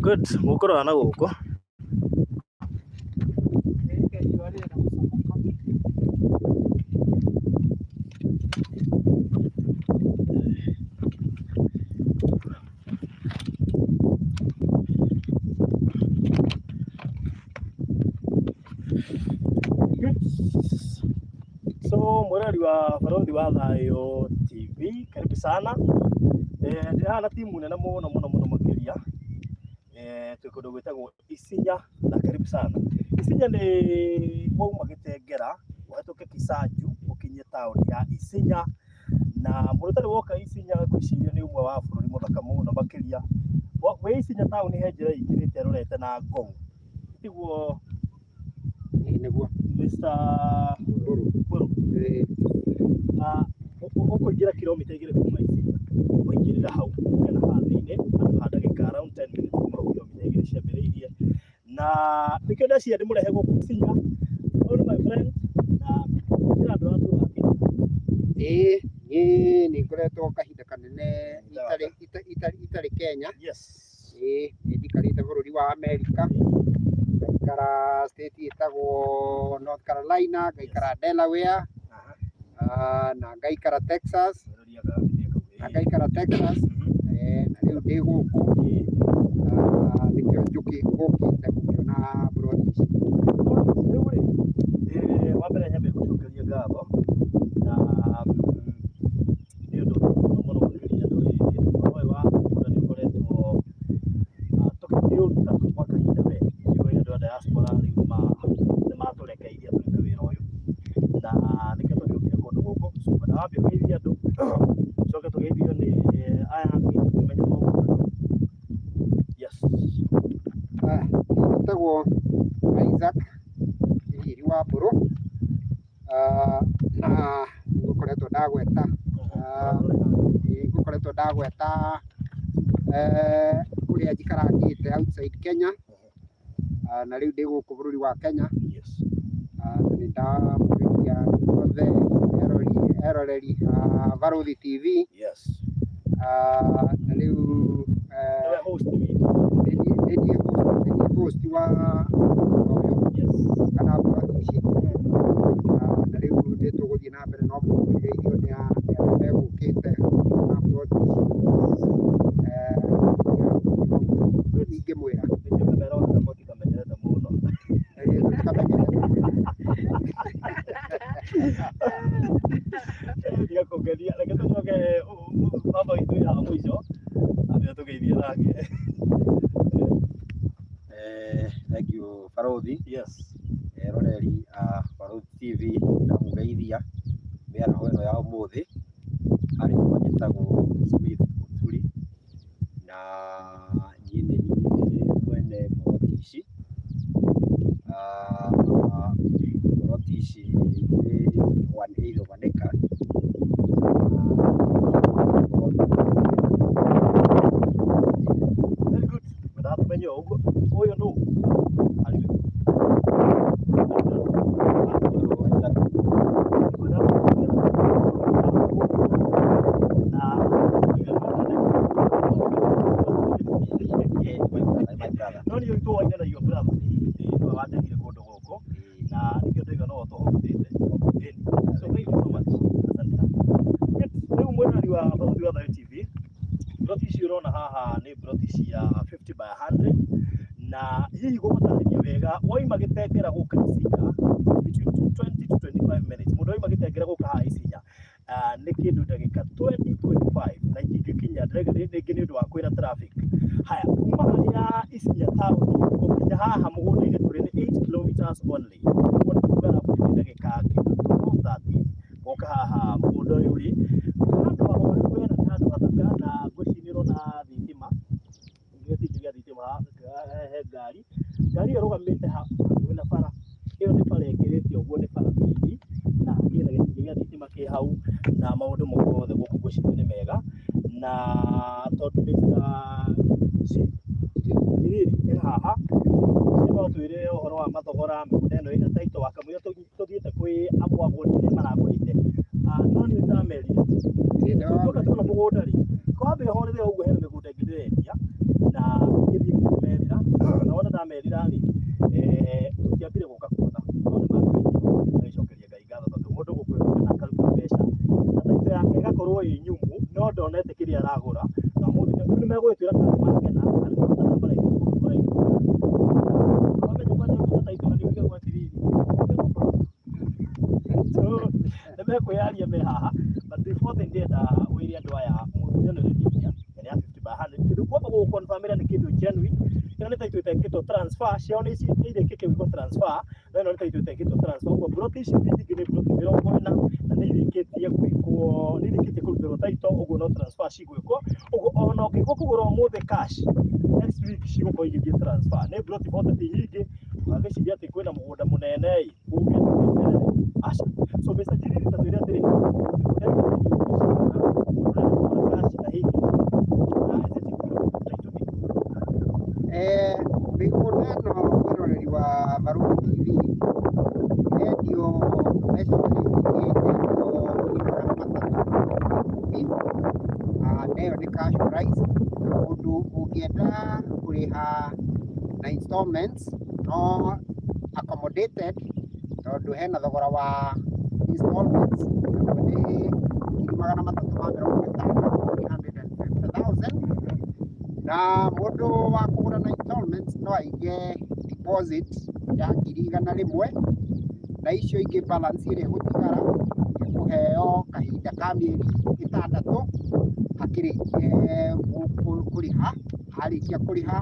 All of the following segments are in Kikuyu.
Good, mũkũrora na gũkũ. Rĩrĩa riũa rĩrenda gũcomoka. Good. So mwĩrori wa Barothi wa Thayũ TV, karibu sana. Ndĩ haha na timu nene mũno mũno mũno makĩria. Twĩ kũndũ gwĩtagwo Isinya na karibu sana. Isinya nĩ wauma Gĩtengera, ũhetũke Kisanju, ũkinye taũni ya Isinya. Na mũndũ ũtarĩ woka Isinya ngwĩciria nĩ ũmwe wa bũrũri mũthaka mũno makĩria. Wĩ Isinya taũni he njĩra ĩingĩrĩte ĩrorete na Ngong. Tiguo? Ĩĩ nĩguo. Mr. Mbũrũ. Mbũrũ. Ĩĩ. Na ũkũingĩra kilomita 2 kuma Isinya, waingĩrĩra hau ũke na haha thĩinĩ handũ ha ndagĩka around 10 minutes kuma hau kilomita 2 ciambĩrĩirie. Na nĩkĩo ndeciria ndĩmũrehe gũkũ Isinya. Ũyũ nĩ my friend na kwĩna andũ aratũra. Ĩĩ, niĩ nĩ ngoretwo kahinda kanene itarĩ Kenya. Ĩĩ, nĩ njikarĩte bũrũri wa Amerika, ngaikara state ĩtagwo North Carolina, ngaikara Delaware, na ngaikara Texas, na ngaikara Texas, na rĩu ndĩ gũkũ, nĩkĩo ngũkĩte gũkĩona mburoti ici. Rĩu rĩ, wa mbere nyambe gũcokeria ngatho na nĩ ũndũ mũno mũno makĩria tũrĩ ũhoro ũyũ wa mũgũnda nĩ ũkoretwo tũkĩũruta gwa kahinda we. Nĩguo andũ a diaspora rĩu nĩ matũrekeirie tũrute wĩra ũyũ na nĩkĩo tũgĩũkire kũndũ gũkũ. So na wambe ũgeithie andũ, coke tũgeithio nĩ aya angĩ tũmenye maũndũ. Yes. Njĩtagwo Isaac Riri wa Mbũrũ, na nĩngũkoretwo ndagweta, nĩngũkoretwo ndagweta kũrĩa njikarangĩte outside Kenya, na rĩu ndĩ gũkũ bũrũri wa Kenya. Na nĩ ndamũgeithia othe eroreri a Barothi TV. Na rĩu Nĩwe host witũ. Nĩ niĩ host wa ũyũ kana mburoti ici. Na rĩu nĩ tũgũthiĩ na mbere no mũkĩgeithio nĩ arĩa megũkĩte na mburoti ici. Ingĩmwĩra. Nĩkĩo kamera ona mũtikamenyerete mũno. Tũtikamenyerete mũno. Tiga kũngenia, reke tũcoke baba witũ wĩ haha mũico, ambe atũgeithie nake. Thank you Barothi. Eroreri a Barothi TV, ndamũgeithia mĩaraho ĩno ya ũmũthĩ. Harĩ kwa njĩtagwo Smith Mũturi na niĩ nĩ niĩ mwene mburoti ici. Mburoti ici nĩ 1/8 of an acre. Very good. Wendaga tũmenye o ũguo. Ũyũ nũ? Arĩ we. My brother. No nĩ tũwaine na your brother. Nĩwe wandehire kũndũ gũkũ na nĩkĩo ndaiga no tũhostĩte. So thank you so much. Asante sana. Good. Rĩu mwĩrori wa Barothi wa Thayũ TV, mburoti ici ũrona haha nĩ mburoti cia 50 by 100 na hihi gũgũtarĩria wega, waima Gĩtengera gũka Isinya between 20 to 25 minutes. Mũndũ waima Gĩtengera gũka haha Isinya nĩ kĩndũ ndagĩka 20 25 na itingĩkinya ndĩrauga rĩngĩ nĩ ũndũ wa kwĩna traffic. Haya, kuma harĩa Isinya town gũkinya haha mũgũnda-inĩ tũrĩ nĩ 8 kilometers only. Ũguo nĩ kuga roughly nĩ ndagĩka kĩndũ 12 13 gũka haha mũgũnda ũyũ ũrĩ. Handũ hahoreru wena, nĩ handũ hathaka na ngwĩciria nĩ ũrona thitima, gĩtingĩ gĩa thitima haha he ngari ĩyo ĩrũgamĩte hakuhĩ na bara ĩyo, nĩ bara ĩkĩrĩte ũguo, nĩ bara mĩini na ĩna gĩtingĩ gĩa thitima kĩ hau na maũndũ mothe gũkũ ngwĩciria nĩ mega. Na tondũ Mr. Njiriri e haha, no twĩre ũhoro wa mathogora mĩgũnda ĩno ĩna title, wakamũira tũthiĩte kwĩ amwe agũri arĩa maragũrĩte. ĩ nyũmũ no ndonete kĩrĩa aragũra na ũmũthĩ rĩu nĩ megũgĩtwĩra kana nĩ makena kana nĩ makena maraigua kũndũ kũraihu. Wamenya kwanja kũruta title na nĩ ũigagwo atĩrĩrĩ, so nĩ mekwĩyaria me haha, but before then ndĩrenda wĩre andũ aya mũgũnda ĩno ĩrendio nĩ ya 50 by 100. Kĩndũ kwamba gũgũconfirmĩra nĩ kĩndũ genuine. Ĩno nĩ title ĩtekĩtwo transfer, ciao nĩ ici nĩ irĩkĩtie gwĩkwo transfer, no ĩno nĩ title ĩtekĩtwo transfer. Ũguo plot ici ti nyingĩ, nĩ plot 40 na nĩ irĩkĩtie gwĩkwo, nĩ irĩkĩtie kũrutĩrwo title, ũguo no transfer cigwĩkwo. Ũguo ona ũngĩgua kũgũra ũmũthĩ cash, next week cigũkorwo igĩthiĩ transfer. Nĩ plot 40, ti nyingĩ. Ũgagĩciria atĩ kwĩna mũgũnda mũnene ĩ, uge atĩ weterere, aca. So Mr. Njiriri, ta twĩre atĩrĩ, mĩgũnda ĩno ĩrendio cigana, mũndũ ũrenda kũgũra cash na hihi na title deed? Mĩgũnda ĩno, mwĩroreri wa Barũthi TV, yendio mbeca itarĩ nyingĩ, yendio 310,000, na ĩyo nĩ cash price. Na mũndũ ũngĩenda kũrĩha na installments no accommodated, tondũ hena thogora wa installments, naguo nĩ 350,000, 350,000. Na mũndũ wa kũgũra na installments no aige deposit ya 100,000, na icio ingĩ, balance ĩrĩa ĩgũtigara, ĩkũheo kahinda ka mĩeri 6 akĩrĩkie kũrĩha. Arĩkia kũrĩha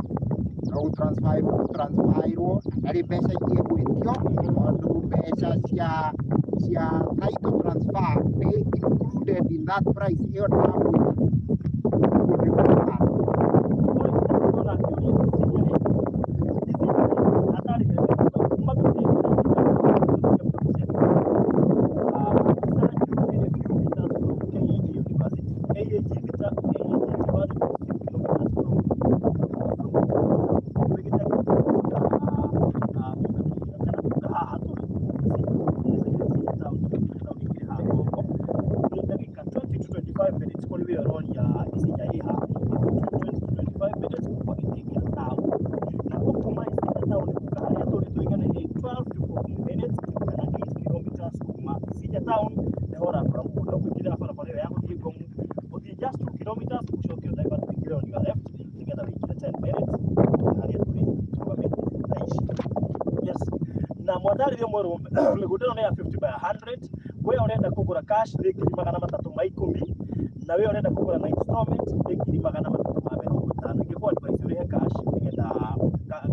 no gũtransferĩrwo, gũtransferĩrwo, na ndarĩ mbeca ingĩ egwĩtio, tondũ mbeca cia title transfer nĩ included in that price ĩyo ndamwĩra. Ũguo nĩguo kũhana. Ona kĩũria, Isinya rĩ, hatarĩ kuma few meters from KAG University. KAG meter, KAG University is few kilometers from wĩgĩte kana gũka haha tũrĩ Isinya town, town ĩkĩrĩ haha gũkũ nĩ ndagĩka 20 to 25 minutes kũrĩ wĩ ũroria Isinya ĩ ha, 20 to 25 minutes kuma Gĩtĩngĩra town, na kuma Isinya town gũka harĩa tũrĩ tũigane nĩ 12 to 14 minutes kana 8 kilometers kuma Isinya town nĩho ũrakora mũgũnda. Ũkũingĩrĩra barabara ĩyo ya gũthiĩ Ngomu, ũthiĩ just 2 kilometers, ũcoke ũdivert ũingĩre on your left nĩgetha wĩingĩre 10 minutes harĩa tũrĩ tũrũgamĩte thaa ici. Yes, na mwatarĩrio mwerũ, mĩgũnda ĩno nĩ ya 50 by 100. We ũrenda kũgũra cash nĩ 310,000, na we ũrenda kũgũra na installment nĩ 350,000. Ingĩkũ advice ũrĩhe cash nĩgetha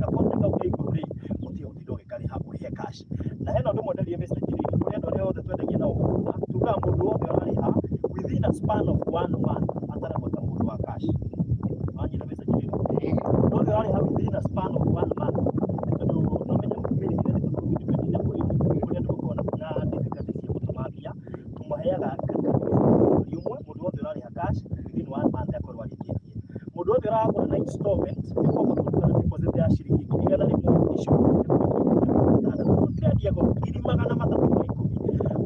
gabote kau ke igũrũ rĩ ũtige gũtinda ũgĩkarĩha, ũrĩhe cash. Na hena ũndũ mwenderie Mr. Njiriri, kũrĩ andũ arĩa othe twendagia nao mũgũnda, tugaga mũndũ wothe ũrarĩha within a span of one month ataragwo ta mũndũ wa cash. Wanyita, Mr. Njiriri? Mũndũ wothe ũrarĩha within a span of one month, nĩ tondũ no menya mĩrĩhĩre nĩ tofauti depending na kũrĩa kũrĩa andũ makoragwo na difficulty cia gũtũma mbia, tũmaheaga mweri ũmwe. Mũndũ wothe ũrarĩha cash within one month akorwo arĩkĩtie. Mũndũ wothe ũragũra na installment nĩ kwamba kũruta deposit ya ciringi 100,000, icio tũtirendia ngo 310,000.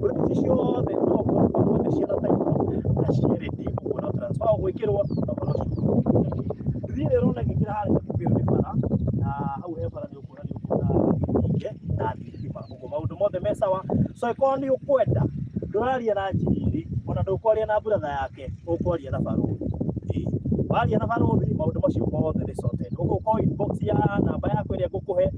Plot ici ciothe no confirm atĩ ciĩna title na ciĩ ready, ũguo no transfer ũgwĩkĩrwo na ũhoro ũcio. Nduthi ĩrĩa ũrona ĩkĩingĩra harĩa hakuhĩ ĩyo nĩ bara, na hau he bara nĩ ũkuona, nĩ ũkuona gĩtingĩ na thitima, ũguo maũndũ mothe me sawa. So ĩkorwo nĩ ũkwenda, ndũraria na Njiriri ona ndũkwaria na brother yake, ũkwaria na barũthi. Ĩĩ, waria na barũthi maũndũ macio mothe nĩ sorted. Ũgũkorwo inbox ya namba yaku ĩrĩa ngũkũhe,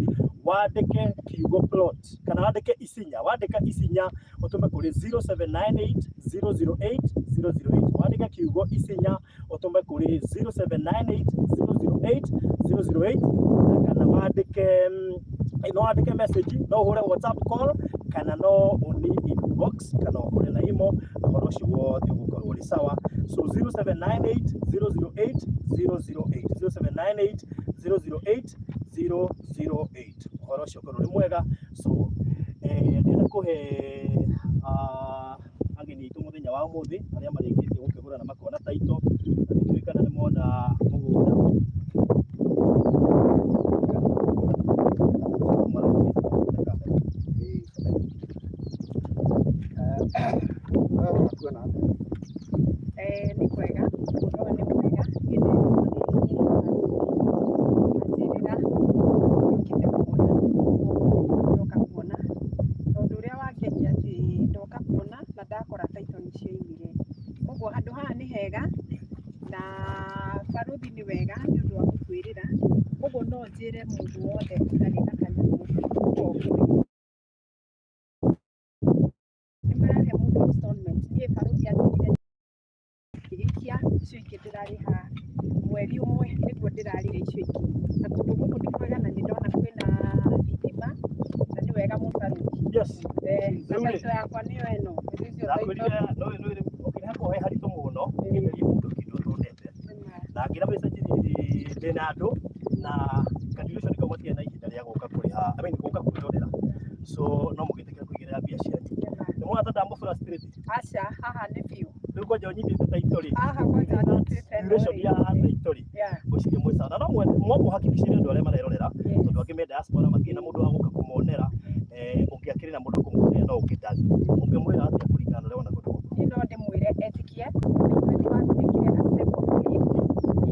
wandĩke kiugo plot kana wandĩke Isinya. Wandĩka Isinya ũtũme kũrĩ 0798 008 008. Wandĩke kiugo Isinya ũtũme kũrĩ 0798 008 008, na kana wandĩke no wandĩke message, no ũhũre WhatsApp call, kana no ũni inbox, kana ũhũre na imo, na ũhoro ũcio wothe ũgũkorwo ũrĩ sawa. So 0798 008 008, 0798 008 008, ũhoro ũcio ũkorwo ũrĩ mwega. So ndĩrenda kũhe ageni aitũ mũthenya wa ũmũthĩ arĩa marĩkĩtie gũkĩgũra na makona title, na ndikĩũĩ kana nĩ mona mũgũnda. Wewe wakuona atĩa? Nĩ kwega, mũgũnda ũyũ nĩ mwega. Niĩ ndĩrĩire anjĩrĩra njũkĩte kuona, ndoka kuona tondũ ũrĩa wangenia atĩ ndoka kuona na ndakora title nĩ cioimire, koguo handũ ha hega na baruthi nĩ wega nĩ ũndũ wa gũtwĩrĩra. Ũguo no njĩre mũndũ wothe ũtarĩ na kanyamũ oke. Nĩ marahe mũndũ installment. Niĩ baruthi anjĩrire ngĩgĩikia icio ingĩ ndĩrarĩha mweri ũmwe nĩguo ndĩrarĩha icio ingĩ. Na kũndũ gũkũ nĩ kwega na nĩ ndona kwĩna thitima na nĩ wega mũno baruthi. Yes. Na Rĩu rĩ, title yakwa nĩyo ĩno. Ndakwĩrire no no okay hakorwo he haritũ mũno ũkĩgeria mũndũ kĩndũ atonete. Na ngĩra message ndĩna andũ na calculation kau matirĩ na ihinda rĩa gũka kũrĩha, I mean gũka kwĩrorera. So no mũgĩtĩkĩra kũigĩrĩra mbia cianyu. Nĩ mwona ta ndamũ frustrate. Aca, haha nĩ biũ. Rĩu kwanja ũnyitĩte title rĩ. Haha kwanja nyitĩte ĩno Duration rĩ. ya title rĩ. Yeah. Ngwĩciria mwĩ sawa. Na no mũhakikicĩre andũ arĩa marerorera tondũ angĩ me diaspora matirĩ na mũndũ wa gũka kũmonera. Ũngĩakĩrĩ na mũndũ kũmuonera no ũngĩndathi. Ũngĩmwĩra atĩa kũringana na ũrĩa wona kũndũ gũkũ? Niĩ no ndĩmwĩre etĩkie, ithuĩ twatuĩkire a step of faith,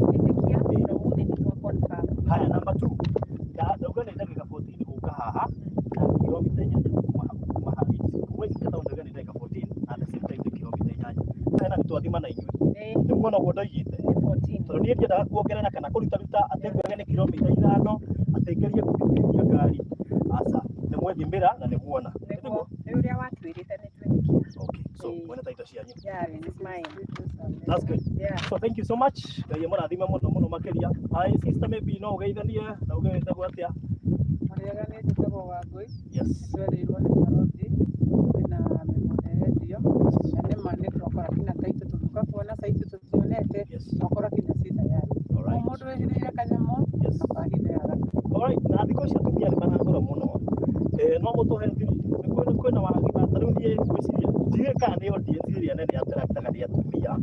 ngĩtĩkia na ũmũthĩ nĩ twa confirm. Haya, number 2. Ndauga nĩ ndagĩka 14 gũka haha na kilomita 8 kuma haha. Kuma Isinga town ndauga nĩ ndagĩka 14 at the same time nĩ kilomita 8. Hena nĩ twathima na inyuĩ. Nĩ muona ũguo ndoigĩte. Nĩ 14. Tondũ niĩ ndiendaga kuongerera kana kũrutaruta atĩ nguoge nĩ kilomita 5 atĩ ngerie gũkinyithia ngari. Aca, nĩ mwethimĩra na nĩ muona. Nĩguo, nĩ ũrĩa watwĩrĩte nĩ twetĩkia. Okay, so mwene taito cianyu. Yeah, this is mine. That's good. Yeah. So thank you so much. Ngai amũrathime mũno mũno makĩria. Hi sister, maybe no ũgeithanie na uge wĩtagwo atĩa? Mũrĩega, nĩ njĩtagwo Wangũi. Yes. Twereirwo nĩ barothi kwĩna mĩgũnda ĩrendio na nĩma nĩ twakora kinya taitũ tũgĩũka kuona site tũtionete. Twakora kinya ciĩ tayari. All right. O mũndũ wĩhithĩire kanyamũ ndũkahithe haraka. All right. Na thikũ ici atumia nĩ maragũra mũno. No mũtũhe thiri. Nĩ kwĩna wagi wa ta rĩu niĩ ngwĩciria ndiũĩ kana nĩ audience ĩrĩa nene attractaga nĩ atumia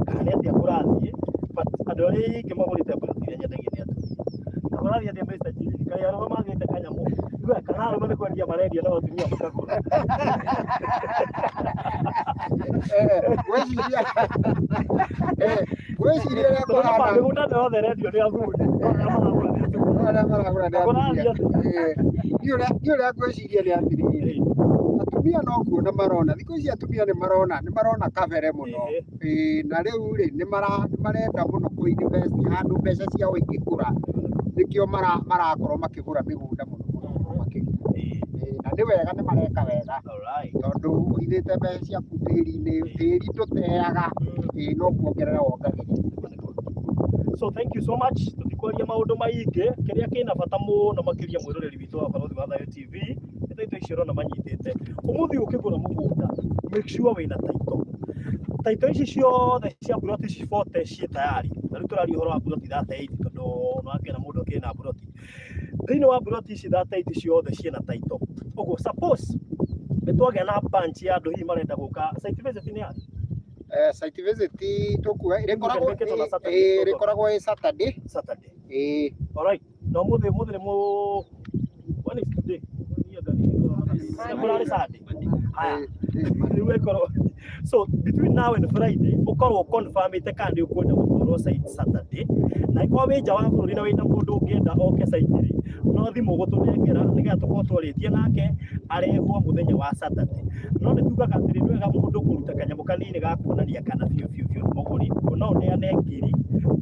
kana nĩ atĩa kũrathiĩ, but andũ arĩa aingĩ magũrĩte mburoti iria nyendagia nĩ atumia. Na kũrathiĩ atĩa Mr. Njiriri? Kaĩ arũme magĩte kanyamũ? Igua kana arũme nĩ kwendia marendia no atumia makagũra. Ngwĩciria ngwĩciria ũrĩa Tondũ kũhana. mĩgũnda ĩno yothe ĩrendio nĩ athuri. No arĩa maragũra nĩ atumia. Arĩa maragũra nĩ Kũrathiĩ atumia. atĩa? Niĩ ũrĩa ngwĩciria nĩ atĩrĩrĩ, atumia no kuona marona thikũ ici, atumia nĩ marona kabere mũno. Na rĩu rĩ nĩ marenda mũno kũ invest handũ mbeca ciao ingĩkũra, nĩkĩo marakorwo makĩgũra mĩgũnda mũno mũno mũno makĩria. Na nĩ wega, nĩ mareka wega tondũ ũhithĩte mbeca ciaku tĩri-inĩ, tĩri ndũteaga, no kuongerera wongagĩrĩra. So thank you so much. Tũtikwaria maũndũ maingĩ, kĩrĩa kĩna bata mũno makĩria mwĩroreri witũ wa Barũthi wa Thayũ TV nĩ taito icio ũrona manyitĩte. Ũmũthĩ ũkĩgũra mũgũnda, make sure wĩna taito. Taito ici ciothe cia mburoti ici 40 ciĩ tayari. Na rĩu tũraria ũhoro wa mburoti 38 tondũ nĩ wakĩona mũndũ akĩrĩ na mburoti. Thĩinĩ wa mburoti ici 38 ciothe ciĩna taito. Ũguo suppose nĩ twagĩa na bunch ya andũ hihi marenda gũka site visit nĩ ya Site visit tũkuoya ĩrĩkoragwo Ĩkĩtwo na Saturday, ĩrĩkoragwo ĩ Saturday. Saturday. Ĩĩ. All right. Na ũmũthĩ nĩ mũ when is today? Kũrarĩ Sunday. Haya. Rĩu ĩkorwo so between now and Friday ũkorwo confirmĩte kana nĩ ũkwenda gũtwarwo site Saturday, na ĩkorwo wĩ nja wa bũrũri na wĩna mũndũ ũngĩenda oke site rĩ, no thimũ ũgũtũnengera nĩgetha tũkorwo twarĩtie nake arehwo mũthenya wa Saturday. No nĩ tugaga atĩrĩ, nĩ wega mũndũ kũruta kanyamũ kanini ga kuonania kana biũ biũ biũ nĩ mũgũri. No ũneane 1,000,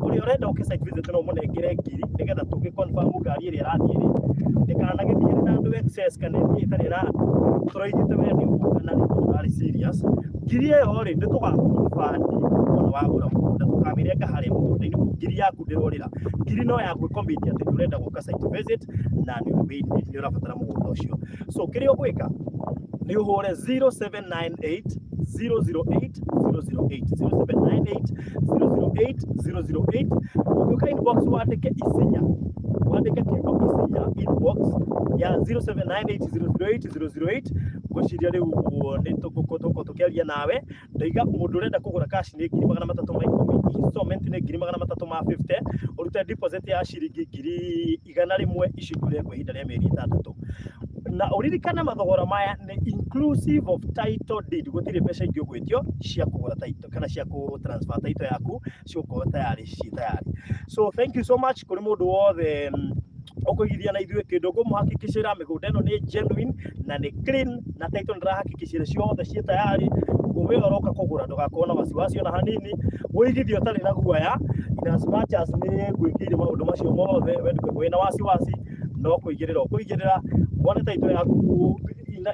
ũrĩa ũrenda oke site visit no ũmũnengere 1,000 nĩgetha tũgĩ confirm ngari ĩrĩa ĩrathiĩ rĩ ndĩkanagĩthiĩ na andũ excess kana ĩthiĩ ĩtarĩ na andũ tũroigĩte we nĩ ũgũka na nĩ tũrarĩ serious. 1,000 ĩyo rĩ nĩ tũgakũbandi wona wagũra mũgũnda, tũkamĩrenga harĩa mũgũnda-inĩ. 1,000 yaku ndĩrorĩra, 1,000 no ya gwĩcommit atĩ nĩ ũrenda gũka site visit na nĩ ũrabatara mũgũnda ũcio. So kĩrĩa ũgwĩka nĩ ũhũre 0798 008 008, 0798 008 008. Ũgĩũka inbox wandĩke Isinya, wandĩke kiugo Isinya inbox ya 0798 008 008. Ngwĩciria rĩu nĩ tũgũkorwo tũkĩaria nawe. Ndaiga mũndũ ũrenda kũgũra cash nĩ 310,000, installment nĩ 350,000, ũrute deposit ya ciringi 100,000, icio ingĩ ũrengwo ihinda rĩa mĩeri 6. Na ũririkane mathogora maya nĩ inclusive of title deed, gũtirĩ mbeca ingĩ ũgwĩtio cia kũgũra title kana cia kũ transfer title yaku, cigũkorwo tayari ciĩ tayari. So thank you so much kũrĩ mũndũ wothe ũkũigithia na ithuĩ. Kĩndũ ngũmũhakikicĩra, mĩgũnda ĩno nĩ genuine na nĩ clean na title nĩndĩrahakikicĩra ciothe ciĩ tayari. Ũguo We ũroka kũgũra ndũgakorwo na wasiwasi ona hanini, wĩigithie ũtarĩ na guoya. In as much as nĩ ngwĩkĩire maũndũ macio mothe, we ndũgakorwo wĩna wasiwasi, no kũigĩrĩra ũkũigĩrĩra wone title yaku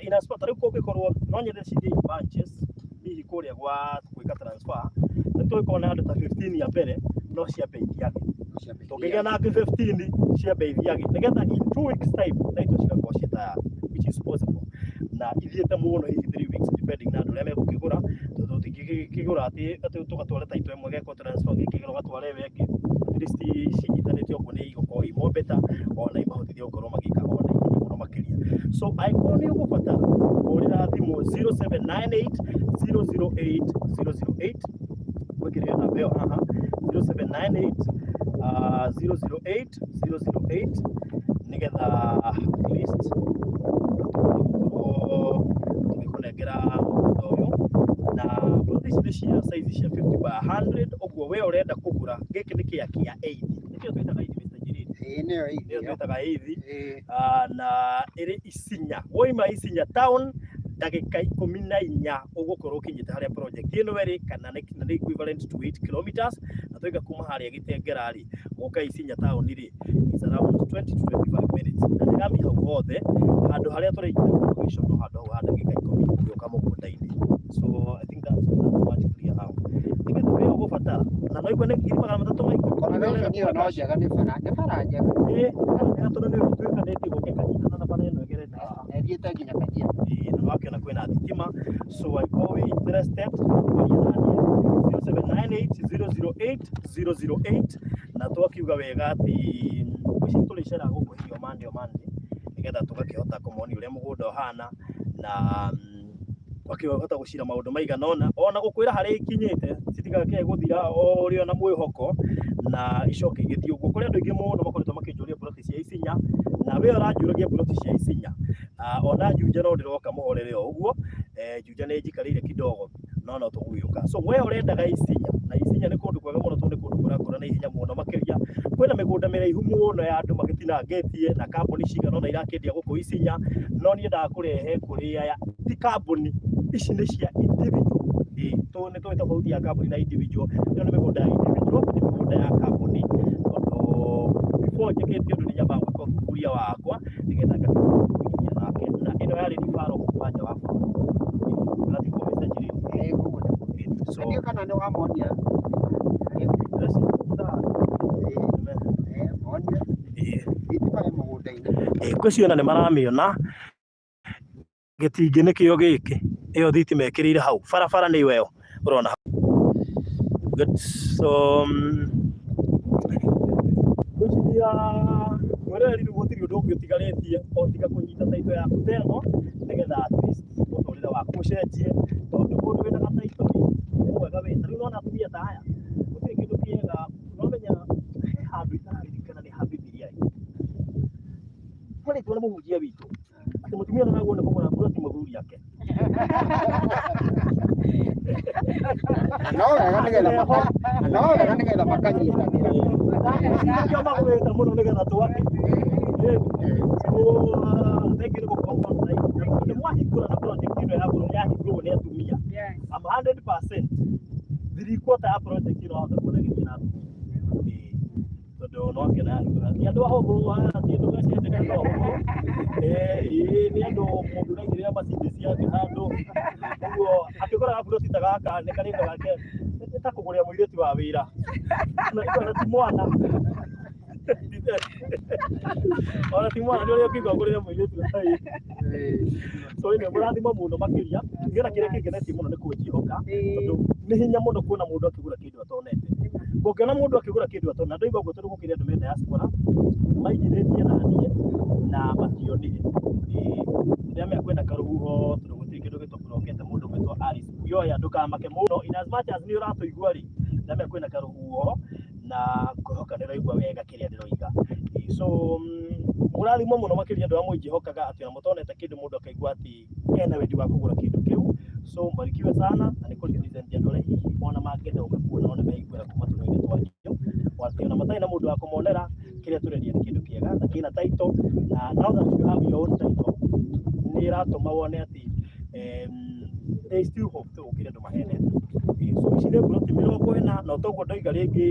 ina spot. Rĩu kũngĩkorwo no nyende cithiĩ in bunches hihi kũrĩa gwa gwĩka transfer, nĩ tũgĩkorwo na andũ ta 15 ya mbere, no ciambe ithiage, tũngĩgĩa na angĩ 15 ciambe ithiage, nĩgetha in 2 weeks time title cigakorwo ciĩ tayari, which is possible na ithiĩte mũno hihi 3 weeks, depending na andũ arĩa megũkĩgũra, tondũ tũtingĩkĩgũra atĩ tũgatwara title ĩmwe gekwo transfer, gĩkĩgũra ũgatwara ĩyo ĩngĩ. At least cinyitanĩte ũguo nĩ igũkorwo i more better, ona imahotithie gũkorwo magĩka ona ihenya mũno makĩria. So angĩkorwo nĩ ũgũbatara, hũrĩra thimũ 0798 008 008. Gwĩkĩrĩra namba ĩyo haha, 0798 008 008, nĩgetha at least tũgũkorwo tũgĩkũnengera mũgũnda ũyũ. Na plot ici nĩ cia size cia 50 by 100. Ũguo we ũrenda kũgũra gĩkĩ nĩ kĩa 80, nĩkĩo twĩtaga 80, Mr. Njiriri? Ĩĩ, nĩyo. Nĩyo. Ĩyo. Twĩtaga 80. Ĩĩ. Na ĩrĩ Isinya. Woima Isinya town ndagĩka 14 ũgũkorwo ũkinyĩte harĩa project ĩno ĩrĩ, kana nĩ equivalent to 8 kilometers. Na twaiga kuma harĩa Gĩtengera rĩ, gũka Isinya town rĩ, is around 20 to 25 minutes, na nĩ rami hau hothe. Handũ harĩa tũraingĩra location no handũ hau ha ndagĩka 10 ũgĩũka mũgũnda-inĩ. So I think that's much clear now, nĩgetha we ũgũbatara na no igue nĩ 310,000. Connection ĩyo no njega, nĩ bara njega. Ĩĩ, tondũ nĩ gũtuĩkanĩtie gũka ĩkanyitana na bara ĩno ĩgerete haha. Na ĩthiĩte nginya Kajiado. Ĩĩ, na wakĩona kwĩna thitima. So angĩkorwo wĩ interested, kwaria naniĩ 0798 008 008. Na twakiuga wega atĩ ici tũrĩceraga gũkũ hihi o Monday o Monday, nĩgetha tũgakĩhota kũmonia ũrĩa mũgũnda ũhana na wakĩhota gũcira maũndũ maigana ũna, ona gũkwĩra harĩa ikinyĩte, citigakĩae gũthira o ũrĩa na mwĩhoko na icoke igĩthiĩ ũguo. Kũrĩ andũ aingĩ mũno makoretwo makĩnjũria ploti cia Isinya, na we ũranjũragia ploti cia Isinya. Ona Juja no ndĩroka mũhorere o ũguo. Juja nĩ njikarĩire kidogo, no tũgũgĩũka. So we ũrendaga Isinya, na Isinya nĩ kũndũ kwega mũno, tondũ nĩ kũndũ kũrakũra na ihenya mũno makĩria. Kwĩna mĩgũnda mĩraihu mũno ya andũ magĩtinangĩtie, na kambuni cigana ũna irakĩendia gũkũ Isinya, no niĩ ndendaga kũrehe kũrĩa ya ti kambuni, ici nĩ cia individual. Ĩĩ, nĩ tũĩ tofauti ya kambuni na individual. Ĩno nĩ mĩgũnda ya individual, ti mĩgũnda ya kambuni, tondũ before njĩkĩte ũndũ nĩ nyambaga gwĩka ũthuthuria wakwa, nĩgetha ngakĩhota kũigithia nake. Na ĩno yarĩ referral kuma nja wa bũrũri. Ĩĩ, na tiguo, Mr. Njiriri? Ĩĩ, ũguo nĩguo. So Na ndiũĩ kana nĩ wamonia. Ĩĩ, monia thitima ĩ mũgũnda-inĩ. Ngwĩciria ona nĩ maramĩona. Gĩtingĩ nĩkĩo gĩkĩ, ĩyo thitima ĩkĩrĩire hau barabara nĩ ĩyo ũrona hau. Good. So ngwĩciria mwĩroreri rĩu gũtirĩ ũndũ ũngĩ ũtigarĩtie o tiga kũnyita title yaku ta ĩno, nĩgetha at least mũtũrĩre waku ũcenjie, tondũ mũndũ wĩna gataitũ rĩ, nĩ mwega wĩ ta rĩu nona atumia ta aya, gũtirĩ kĩndũ kĩega. Ũramenya he handũ itararirikana nĩ ha Bibilia ĩ twarĩtwo nĩ mũhunjia witũ atĩ mũtumia ndaragwo nĩ kũgũra mburoti mũthuri ake. Na no wega nĩgetha na no wega nĩgetha makanyitanĩra. Nĩkĩo magũrĩte mũno nĩgetha twake. Thank you nĩ gũkorwo online. Nĩ mwahingũra na project ĩno yagũrwo yahingũrwo nĩ atumia. I'm 100% 3/4 ya project ĩno wahota kuona ĩgĩthiĩ na atumia. Ĩĩ. Tondũ no akĩona yahingũra. Ti andũ ahũthũ, ti andũ meciĩte andũ ahũthũ. Ĩĩ, nĩ andũ mũndũ ũraigĩrĩra macini ciake handũ. Ũguo akĩgũra gaburoti ta gaka nĩ karĩndo gake nĩ ta kũgũrĩra mũirĩtu wa wĩra. Na ti mwana. Ona ti mwana, nĩ ũrĩa ũngĩigua ngũrĩre mũirĩtu wa wĩra. So anyway, mũrathimo mũno makĩria. Niĩ ona kĩrĩa kĩngenetie mũno nĩ kũnjĩhoka, tondũ nĩ hinya mũno kuona mũndũ akĩgũra kĩndũ atonete. Ũngĩona mũndũ akĩgũra kĩndũ atonete, na ndoiga ũguo tondũ gũkĩrĩ andũ me diaspora maigithĩtie na niĩ na mationire. Ĩĩ, ndĩramenya kwĩna karũhuho, tondũ gũtirĩ kĩndũ gĩtũbrokete. Mũndũ ũgwĩtwo Alice Kuoya, ndũkamake mũno, in as much as nĩ ũratũigua rĩ, ndĩramenya kwĩna karũhuho na ngwĩhoka nĩ ũraigua wega kĩrĩa ndĩroiga. Ĩĩ, so mũrathimwo mũno makĩria andũ arĩa mũnjĩhokaga atĩ ona mũtonete kĩndũ, mũndũ akaigua atĩ ena wendi wa kũgũra kĩndũ kĩu. So mbarikiwe sana, na nĩ kũrepresent andũ arĩa hihi ona mangĩenda gũka kuona, ona meiguĩra kuma tũnua-inĩ twanyu atĩ ona matarĩ na mũndũ wa kũmonera, kĩrĩa tũrendia nĩ kĩndũ kĩega na kĩna title. Na now that you have your own title, nĩ ĩratũma wone atĩ There is still hope tũgũkĩre andũ mahenete. So ici nĩ mburoti 40, na toguo ndoiga rĩngĩ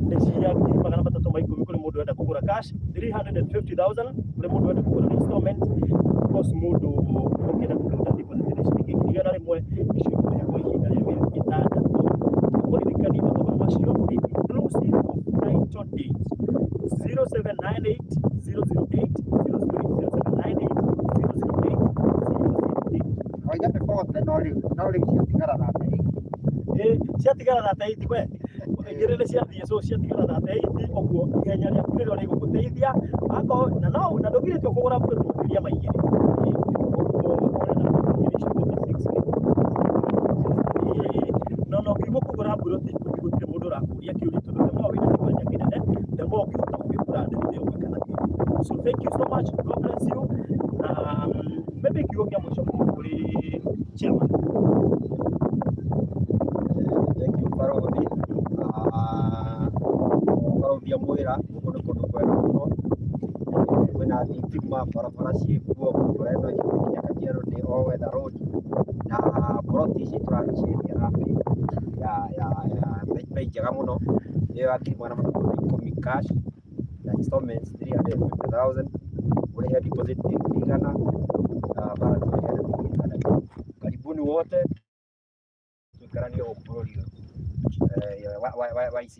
nĩ cia 310,000 kũrĩ mũndũ ũrenda kũgũra cash, 350,000 kũrĩ mũndũ ũrenda kũgũra na installment. Of course mũndũ ũngĩenda kũruta deposit nĩ ciringi 100,000, icio ikũrĩha kwa ihinda rĩa mĩeri 6. Kũririkania mathogora macio nĩ inclusive of title deeds. 0798 008 008, 0798 008 008. Waiga nĩ 40, no rĩu ciatigara 38. Ĩ, ciatigara 38, we igĩrĩ nĩ ciathiĩ, so ciatigara 38. Ũguo ihenya rĩaku nĩrĩo rĩgũgũteithia akorwo na no na ndũgirĩtio kũgũra mburoti makĩria ma igĩrĩ. Ĩ, ũguo ũrenda kũgũra icio 46. Ĩ, no no kiugo kũgũra mburoti 10, gũtirĩ mũndũ ũrakũria kĩũria, tondũ the more wĩna kĩwanja kĩnene, the more ũngĩhota gũgĩkũra ndĩrĩthia ũgwĩka nakĩo. So thank you so much, God bless you. Maybe kiugo kĩa mũico kuma kũrĩ chairman. Thank you, Barothi. Barothi amwĩra gũkũ nĩ kũndũ kwega mũno. Kwĩna thitima, barabara ciĩkuo, barabara ĩno ĩkinya Kajiado nĩ all weather road, na ploti ici tũraciendia na bei ya bei njega mũno, ĩyo ya 310,000 cash na installments 350,000, ũrĩhe deposit 100,000 na balance ũrĩhe na mĩeri 6. Karibuni wote tuikaranie gũkũ bũrũri ũyũ wa ici.